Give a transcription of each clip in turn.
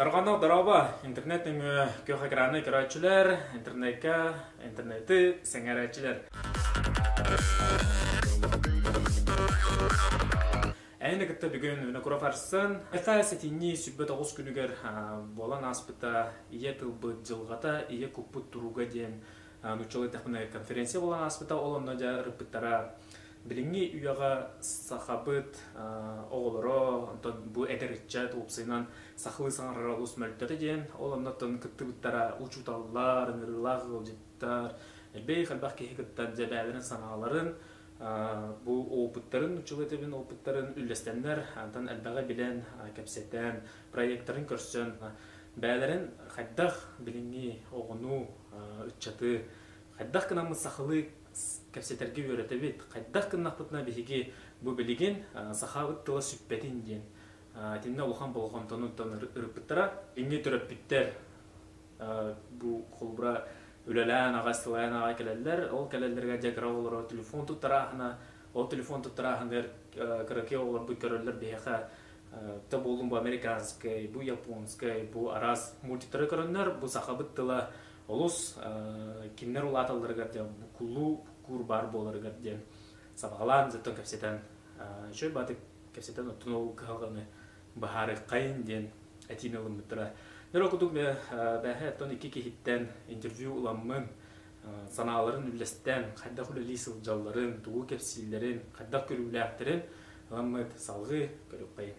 Дорҕоонноох дорообо! Интернет нөҥүө күөх экраны көрөөччүлэр, интернекка интернети сэҥээрээччилэр. Эйини кытта бүгүн Винокуров Арсен ХХ сэтинньи 29 күнүгэр буолан ааспыта Ийэ тылбыт дьылҕата, ийэ куппут туруга диэн нууччалыы эттэхпинэ конференция буолан ааспыта. Ол онно дьэ ырыппыттара Билиҥҥи үйэҕэ сахабыт оҕолоро, онтон бу эдэр ыччат уопсайынан сахалыы саҥарара олус мөлтөтө диэн, ол оннуттан кыттыбыттара учууталлар, ыҥырыылаах ыалдьыттар, элбэх элбэх киһи кыттан дьэ бэйэлэрин санааларын, бу опыттарын, учуутал этэбин опыттарын үллэстэннэр, онтон элбэҕи билэн, кэпсэтэн, проектарын көрсөн, бэйэлэрин хайдах билиҥҥи оҕону, ыччаты хайдах гынаммыт сахалыы кэпсэтэргэ үөрэтэбит. Хайдах гыннахпытына биһиги бу билигин сахабыт тыла сүппэтин диэн итиннэ улахан болҕомтону ырыппыттара. Инньэ төрөппүттэр бу холобура үлэлээн аҕай сылайан аҕай кэлэллэр. Ол кэлэллэригэр дьэ кыра оҕолоро телефон туттарааһына, ол телефон туттарааһыныгар кыракый оҕолорбут көрөллөр биһиэхэ то буоллун бу американскай, бу японскай, бу араас мультиктары көрөннөр бу сахабыт тыла олус кинилэр улааталларыгар диэн буккуллуу буккуур баар буоларыгар диэн сабаҕалаан заттан кэпсэтэн үчүгэй баатык кэпсэтэн оттон ол кыһалҕаны быһаарыаххайын диэн этиини ылыммыттара. Нөр курдук бэһэ оттон икки киһиттэн интервью ыламмын санааларын үллэстэн хайдах үлэлии сылдьалларын, тугу кэпсииллэрин, хайдах көрүүлээхтэрин ыламмыт салҕыы көрүөххэйин.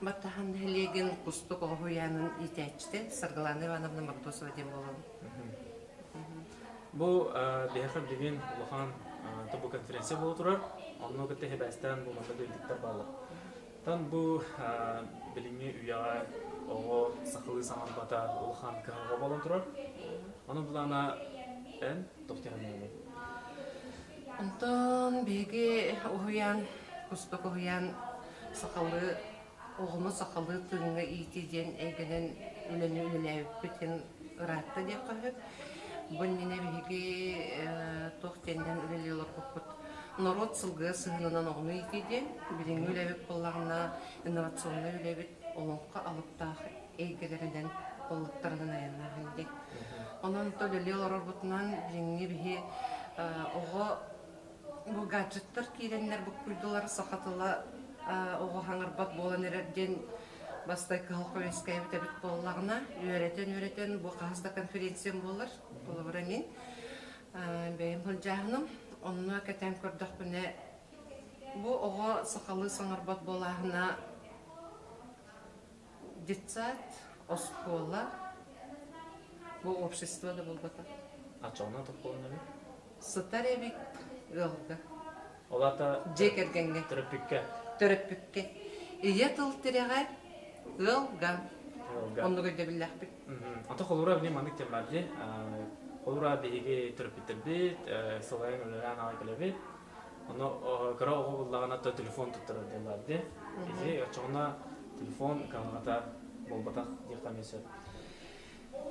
Баттахан нэһилиэгин Кустук оҕо уһуйаанын иитээччитэ Саргылаана Ивановна Мордосова диэн буолабын. Бу биһиэхэ билигин улахан бу конференция буола турар. Онно кытта сибээстээн бу манна ыйдыктар бааллар. Тан бу билиҥҥи үйэҕэ оҕо сахалыы саҥарбата улахан кыһалҕа буолан турар. Ону былаана эн туох диэххиний? Онтон биһиги уһуйаан, Кустук уһуйаан сахалыы оҕону сахалыы тыыҥҥа иитии диэн эйгэнэн үлэни үлэлээбиппитин ыраатта диэххэ сөп. Бу иннинэ биһиги туох диэнинэн үлэлии олорбуппут норуот сылгыга сыһыанынан оҕону иитии диэн билиҥҥи үлэбит буоллаҕына инновационнай үлэбит олоҥхо алыптаах эйгэлэринэн олуктарынан айаннааһын диэн. Онон то үлэлии олорорбутунан билиҥҥи биһи оҕо бу гаджеттар киирэннэр буккуйдулар саха тыла оҕо хаҥарбат буолан эрэр диэн бастакы кыһалҕа үөскээбит эбит буоллаҕына үөрэтэн-үөрэтэн бу хаһыс да конференциям буолар холобура мин бэйэм сылдьааһыным онно кэтээн көрдөхпүнэ бу оҕо сахалыы саҥарбат буолааһына Детсад, оскуола, бу общество да буолбатах. Аччаҕынан тохтолон эбит? Сытар эбит ыалга. Ол аата Дьиэ кэргэҥҥэ. Төрөппүккэ. Төрөппүккэ. Ийэ тыл тирэҕэ ыалга. Ыалга. Оннук өйдөбүллээхпит. Ата холура билим маннык диэн баар дии. Холура биһиги төрөппүттэрбит, сылайан үлэлээн аҕай кэлэбит. Ону кыра оҕо буллаҕына то телефон туттарар диэн баар дии. Ити оччоҕуна телефон кыһалҕата буолбатах диэххэ эмиэ сөп.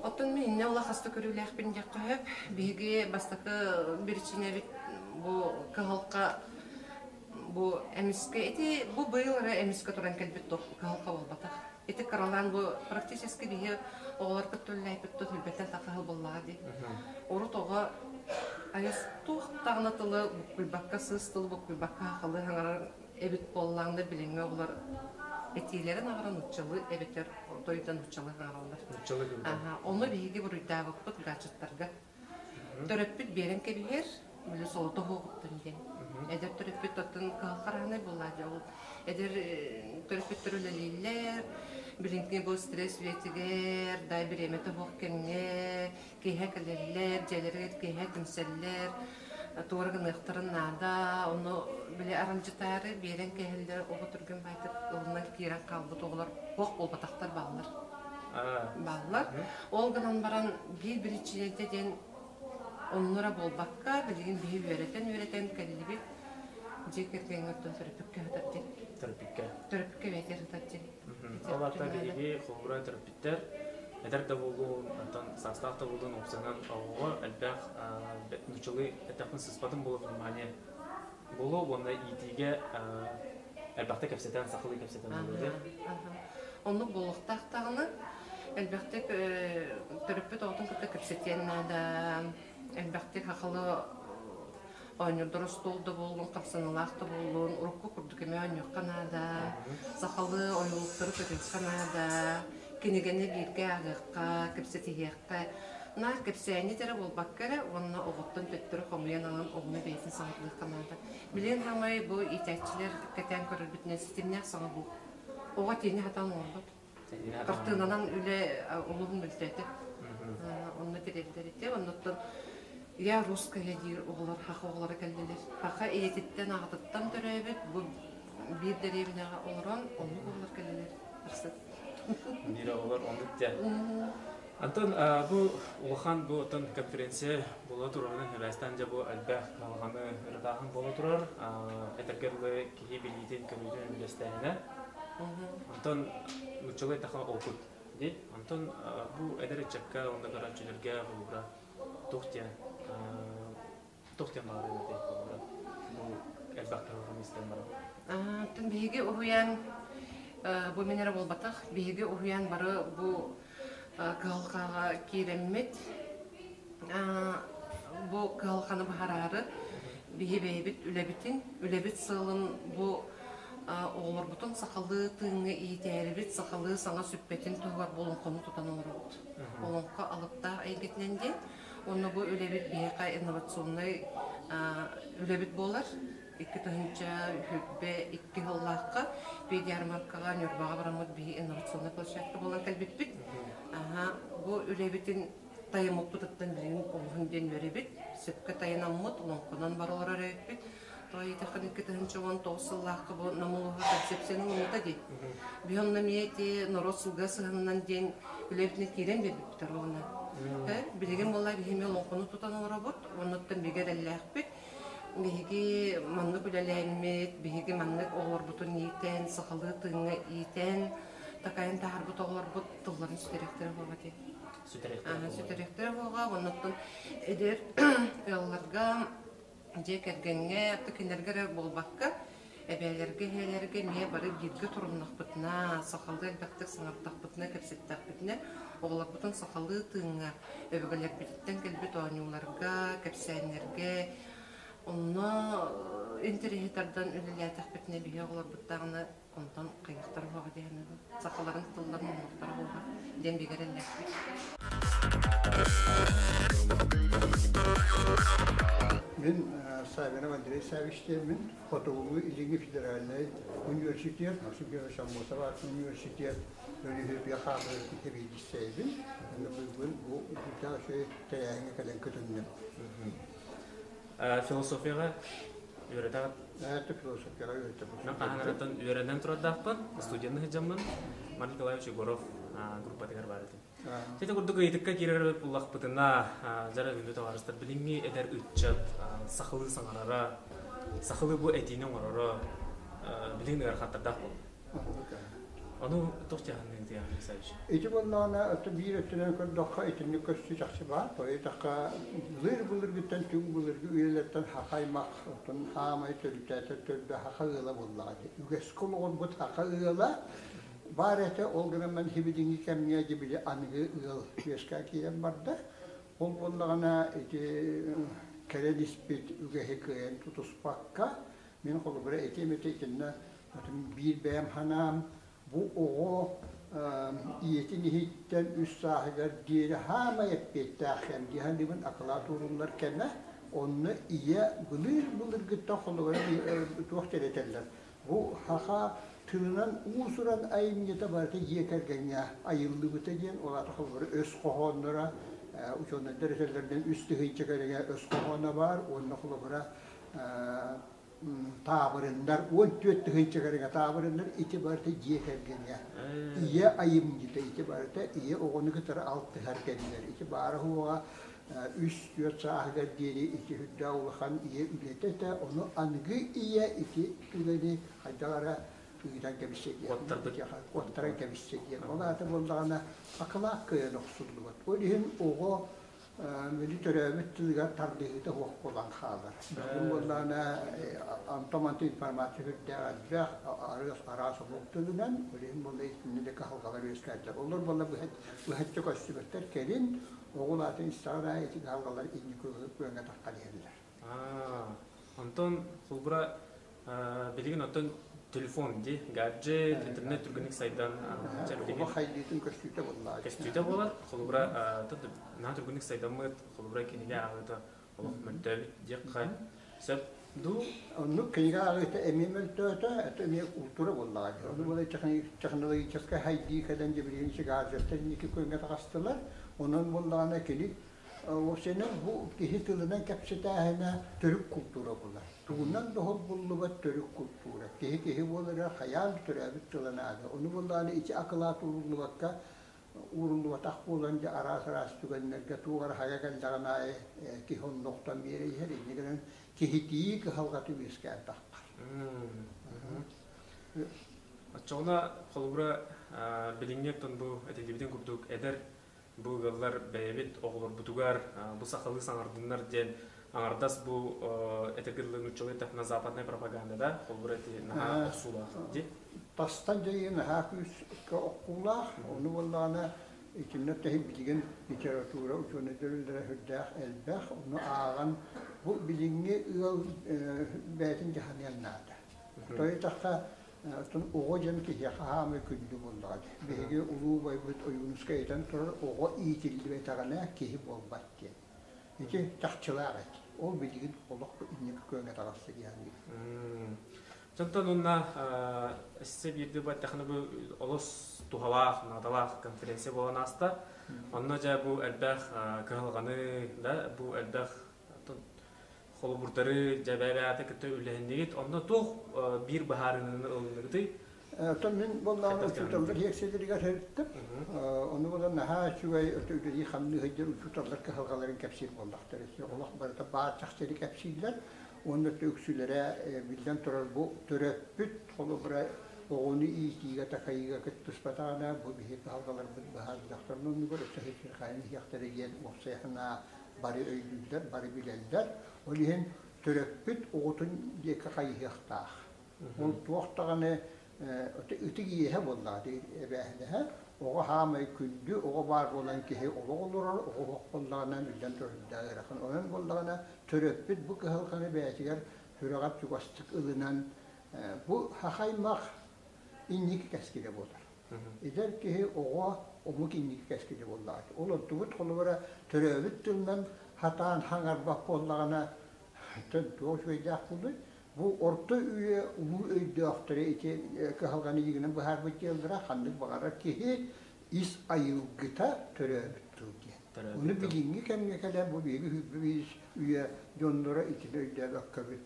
Оттон мин иннэ улахаста көрүүлээхпин диэххэ сөп. Биһиги бастакы биричиинэбит бу кыһалҕа бу эмискэ ити бу быйыл эрэ эмискэ туран кэлбит туох кыһалҕа буолбатах. Ити кыралаан бу практически биһи оҕолор кытта үлэлээппит түһүлбэтэ сахаһыл буоллаҕа дии. Урут оҕо айас туох даҕаны тылы буккуйбакка, сыыс тылы буккуйбакка сахалыы саҥарар эбит буоллаҕына билиҥҥи оҕолор этиилэрин аҕара нууччалыы эбэтэр дойдудан нууччалыы саҥараллар. Нууччалыы Аха, ону биһиги буруйдаабыппыт гаджеттарга. Төрөппүт биэрэн кэбиһэр, били солото суоҕуттан диэн. Эдэр төрөппүт оттон кыһалҕараанай буоллаа дьэ ол эдэр төрөппүттэр үлэлииллэр, билиҥҥи бу стресс үйэтигэр, да бириэмэтэ суох кэмҥэ киэһэ кэлэллэр, дьиэлэригэр киэһэ түмсэллэр, туора гыныахтарын наада, ону били аралдьытаары биэрэн кэһэллэр, оҕо түргэн баайтык ылынан киирэн хаалбыт оҕолор суох буолбатахтар бааллар. Бааллар. Ол гынан баран биир биричиинэтэ диэн онно эрэ буолбакка, билигин биһи үөрэтэн-үөрэтэн кэллибит дьиэ кэргэҥҥэ оттон төрөппүккэ сытар диэн. Төрөппүккэ. Төрөппүккэ бэйэтигэр сытар диэн. Ол аата биһиги холобура төрөппүттэр эдэр да буолуун, онтон саастаах да буолуун уопсайынан оҕоҕо элбэх нууччалыы эттэхпин сыспатын буолуо внимание буолуо уонна иитиигэ. Элбэхтик кэпсэтэн, сахалыы кэпсэтэн буолуо. Оннук буолуохтаах даҕаны. Элбэхтик төрөппүт оҕотун кытта кэпсэтиэн наада. Элбэхтик сахалыы оонньуурдар остуол да буоллун, хамсаныылаах да буоллун, урукку курдук эмиэ оонньуохха наада. Сахалыы ойуулуктары көрүөххэ наада. Кинигэни бииргэ ааҕыахха, кэпсэтиһиэххэ. Наар кэпсээнньит эрэ буолбакка эрэ уонна оҕоттон төттөрү хомуйан ылан оҕону бэйэтин саҥардыахха наада. Билигин хаамай бу иитээччилэр кэтээн көрөрбүтүнэн ситимнээх саҥа бу. Оҕо тиини хатан оҥорбот. Хартыынанан үлэ олуһун мөлтөөтө. Онно тириэрдэр ити. Оннуттан я русская диир оҕолор, хаха оҕолоро кэллилэр. Хаха ийэтиттэн, аҕатыттан төрөөбүт бу биир дэриэбинэҕэ олорон оннук оҕолор кэллилэр. Биир оҕолор оннук дьэ. Антон бу улахан бу оттон конференция буола турарынан сибээстээн дьэ бу элбэх кыһалҕаны ырытааһын буола турар. Этэргэ дылы киһи билиитин, көрүүтүн үллэстээһинэ. Онтон нууччалыы эттэххэ опыт дии. Онтон бу эдэр ыччакка уонна көрөөччүлэргэ холобура туох диэн туох диэн баҕарыан этэй холобура бу элбэх кыһалҕаны истэн баран. Оттон биһиги уһуйаан бу мин эрэ буолбатах, биһиги уһуйаан бары бу кыһалҕаҕа киирэммит бу кыһалҕаны быһараары биһи бэйэбит үлэбитин, үлэбит сыалын бу оҕолорбутун сахалыы тыыҥҥа иитээрибит, сахалыы саҥа сүппэтин туһугар бу олоҥхону тутан олоробут. Олоҥхо алыптаах эйгэтинэн диэн. Уонна бу үлэбит биһиэхэ инновационнай үлэбит буолар. 2022 сыллаахха педиармаркаҕа Ньурбаҕа бараммыт биһи инновационнай площадка буолан кэлбиппит. Бу үлэбитин тайыммыппытыттан билигин олуһун диэн үөрэбит. Сөпкө тайынаммыт, олоҥхонон бара олорор эбиппит. Тоҕо диэтэххинэ 2019 сыллаахха бу Нам улууһа концепцияны ылыммыта дии. Биһи онно эмиэ ити норуот сылга сыһыанынан диэн үлэбитинэн киирэн биэрбиппит оруобуна. Билигин буолла биһи эмиэ олоҥхону тутан олоробут, оннуттан бигэ эрэллээхпит. Биһиги маннык үлэлээммит, биһиги маннык оҕолорбутун иитэн, сахалыы тыыҥҥа иитэн, такайан таһаарбыт оҕолорбут тылларын сүтэриэхтэрэ буолуо дии. Сүтэриэхтэрэ буолуоҕа. Оннуттан эдэр ыалларга, дьиэ кэргэҥҥэ, кинилэргэ эрэ буолбакка, эбээлэргэ, эһээлэргэ эмиэ бары бииргэ туруннахпытына, сахалыы элбэхтик саҥардахпытына, кэпсэттэхпитинэ, оҕолорбутун сахалыы тыыҥҥа, өбүгэлэрбититтэн кэлбит оонньууларга, кэпсээннэргэ, онно интэриэһи тардан үлэлээтэхпитинэ биһиги оҕолорбут даҕаны онтон хайыахтара уһаҕа диэн сахаларын тылларын умнуохтара уһаҕа диэн бигэ эрэллээхпит. Мин Савинов Андрей Савич диэммин, Хотугулуу-Илиҥҥи федеральнай университет, Максим Георгиевич Аммосов аатынан университет Өрүһүөпүйэ хаалларбыт сэбиэдиссэйэбин. Аны бүгүн бу үтүөкээх үчүгэй тэрээһиҥҥэ кэлэн кытынным. Философияҕа үөрэтэҕит? Это философияҕа үөрэтэбин. Мен хаһан үөрэнэн турардаахпын, студенты сылдьаммын, Марк Николаевич Егоров группатыгар баар этим. Ити курдук ыйытыкка киирэр буллахпытына, дьара күндү табаарыстар, билиҥҥи эдэр ыччат сахалыы саҥарара, сахалыы бу этиини оҥороро билигин ыарахаттардаах буолла. Ону туох дьаһанныгытый, Андрей Александрович? Ити буоллаҕына, биир өттүнэн көрдөххө, итинник көстүү чахчы баар. Тоҕо былыр-былыргыттан түҥ былыргы үйэлэртэн саха аймах, оттон хаамай төрүттээтэр төрдө саха ыала буоллаҕа дии. Үгэскэ олоҕурбут саха ыала баар этэ, ол гынан баран сибилиҥҥи кэмҥэ дьэ били аныгы ыал үөскээн киирэн барда. Ол буоллаҕына ити кэлэн испит үгэһи кыайан тутуспакка, мин холобура этиэм этэ итиннэ биир бэйэм санаам бу оҕо ийэтин иһиттэн үс сааһыгар диэри саамай эппиэттээх кэм дии саныыбын акылаат ууруллар кэмэ онно ийэ былыр-былыргыттан холобура туох этэллэр бу саха тылынан уус-уран айымньыта барыта дьиэ кэргэҥҥэ айыллыбыта диэн ол аата холобура өс хоһоонноро учуонайдар этэллэринэн үс тыһыынча кэриҥэ өс хоһооно баар уонна холобура таабырыннар 14 тыһыынча кэриҥэ таабырыннар ити барыта дьиэ кэргэҥҥэ ийэ айымньыта ити барыта ийэ оҕону кытары алтыһар кэмнэр ити баара суоҕа үс түөрт сааһыгар диэри ити сүрдээх улахан ийэ үлэтэ этэ ону аныгы ийэ ити үлэни хайдах эрэ ыытан кэбистэ диэн куоттаран кэбистэ диэн ол аата буоллаҕына акылаат кыайан охсуллубат ол иһин оҕо. Били төрөөбүт тылыгар тардыһыыта суох буолан хаалар. Билигин буоллаҕына онтон-мантан информация сүрдээх элбэх, араас омук тылынан, ол иһин буолла итиннэ да кыһалҕалар үөскээтилэр. Олор буолла быһаччы көстүбэттэр кэлин, оҕо улаатан истэҕин аайы ити кыһалҕалар инники күөҥҥэ таххан иһэллэр. Онтон холобура билигин оттон телефон дии, гаджет, интернет түргэнник сайдан Оҕо хайдыытын көстүүтэ буоллаҕа. Көстүүтэ буолар. Холобура наһаа түргэнник сайдаммыт, холобура кинигэ ааҕыыта олох мөлтөөбүт диэххэ сөп дуу? Оннук кинигэ ааҕыыта эмиэ мөлтөөтө, это эмиэ култуура буоллаҕа. Ону буола технологическай хайдыы кэлэн дьэ билигин гаджеттар инники күөҥҥэ таҕыстылар. Онон буоллаҕына кини Уопсайынан бу киһи тылынан кэпсэтээһинэ төрүт култуура буолар. Тугунан да холбуллубат төрүт култуура. Киһи киһи буолара хайаан да төрөөбүт тыла наада. Ону буоллаҕына ити акылаат ууруллубакка ууруллубатах буолан дьэ араас-араас түгэннэргэ туох эрэ хайа кэллэҕин аайы киһи онно охтон биэрэ иһэр. Инньэ гынан киһитийии кыһалҕата үөскээн таххар. Оччоҕуна холобура билиҥҥи оттон бу этиллибитин курдук эдэр Бу ыаллар бэйэбит оҕолорбутугар бу сахалыы саҥардыннар диэн аҥардас бу этэргэ дылы нууччалыы эттэхпинэ западная пропаганда да холобура ити наһаа охсуулаах дии. Тастан дьайыы наһаа күүскэ охсуулаах. Ону буоллаҕына итиннэ тэһи билигин литература учуонайдар үлэлэрэ сүрдээх элбэх. Ону ааҕан бу билиҥҥи ыал бэйэтин дьаһаныан наада. Тоҕо Оттон оҕо диэн киһиэхэ хаамай күндү буоллаҕа дии. Биһиги улуу убайбыт Ойуунускай этэн турар оҕо иитиллибэтэҕинэ киһи буолбат диэн. Ити чахчылаах эт. Ол билигин олох инники күөҥҥэ таҕыста дии саныыбын. Онтон уонна өссө биирдэ бу бу олус туһалаах, наадалаах конференция буолан ааста. Онно дьэ бу элбэх кыһалҕаны да бу элбэх холобурдары дьэбээбээтэ кытта үлэһиннигит. Онно туох биир быһаарыныыны ылынныгытый? Оттон мин буоллаҕына учууталлар лекцияларыгар сырыттым. Ону буолан наһаа үчүгэй үлэлии хамныы сылдьар учууталлар кыһалҕаларын кэпсиир буоллахтар. Олох барыта баар чахчыны кэпсииллэр. Уонна үксүлэрэ биллэн турар бу төрөппүт холобура оҕону иитиигэ, такайыыга кыттыспатаҕына бу биһиги кыһалҕаларбыт быһаарыллыахтарын оннугар өссө сирхайан иһиэхтэрэ диэн уопсай санаа бары өйдүүллэр, бары билэллэр. Ол иһин төрөппүт оҕотун диэки хайыһыахтаах. Ол туох даҕаны ытык иэһэ буоллаҕа эбээһинэһэ. Оҕо хаамай күндү, оҕо баар буолан киһи олох олорор, оҕо оһох буоллаҕына биллэн турар ыарахан. Онон буоллаҕына төрөппүт бу кыһалҕаны бэйэтигэр сүрэҕэр чугастык ылынан бу хахаймах инники кэскилэ буолар. Эдэр киһи оҕо омук инники кэскилэ буоллаҕа. Ол онтубут холобура төрөөбүт тылынан хатаан хаҥарбат буоллаҕына туох үчүгэйдээх буолуй? Бу орто үйэ улуу өйдөөхтөрө ити кыһалҕаны иигинэн быһаарбыт дьыаллара ханнык баҕарар киһи ис айылгыта төрөөбүт тыл диэн. Ону билиҥҥи кэмҥэ кэлэн бу биһиги сүүрбэ үйэ дьонноро итини өйдөөбөккөбүт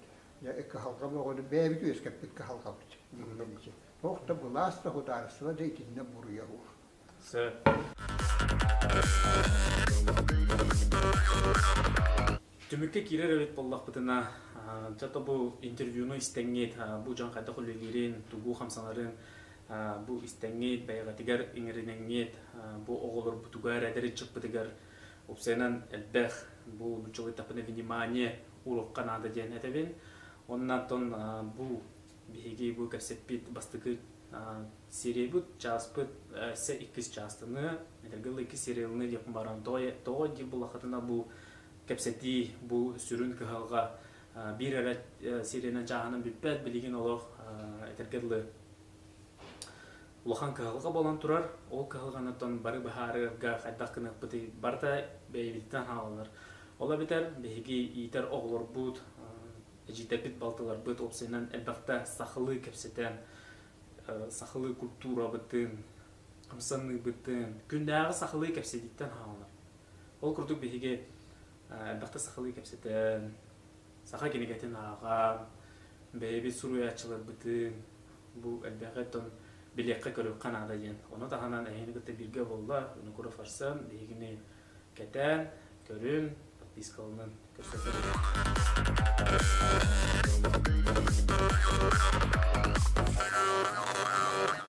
кыһалҕа бөҕөнү бэйэбит үөскэппит кыһалҕабыт дииллэр. Туох да былаас да судаарыстыба да итиннэ буруйа суох. Сөп. Түмүккэ киирэр эбит буоллахпытына, дьэ бу интервьюну истэҥҥит, бу дьон хайдах үлэлиирин, тугу хамсанарын бу истэҥҥит, бэйэҕитигэр иҥэринэҥҥит, бу оҕолорбутугар, эдэр ыччаппытыгар уопсайынан элбэх бу нууччалыы эттэхпинэ внимание уруокка наада диэн этэбин. Оннан бу биһиги бу кэпсэппит бастакы сериябыт чааспыт өссө иккис чаастаны этэргэ дылы иккис сериялыны диэхпин баран тоҕо диир буоллаххытына бу кэпсэтии бу сүрүн кыһалҕа биир эрэ сериянан чааһынан бүппэт билигин олох этэргэ дылы улахан кыһалҕа буолан турар ол кыһалҕанытан бары быһаарыарга хайдах гыныахпытый барыта бэйэбититтэн хаалаллар ол эбэтэр биһиги иитэр оҕолорбут эдьиийдэрбит, балтыларбыт уопсайынан элбэхтэ сахалыы кэпсэтэн, сахалыы культурабытын, хамсаныыбытын, күннээҕи сахалыы кэпсэтииттэн хаалар. Ол курдук биһиги элбэхтэ сахалыы кэпсэтэн, саха кинигэтин ааҕан, бэйэбит суруйааччыларбытын бу элбэҕи оттон билиэххэ-көрүөххэ наада диэн. Ону таһынан эһигини кытта бииргэ буолла, Винокуров Арсен биһигини кэтээн, көрүн, подпискаланан көрсө сылдьыҥ.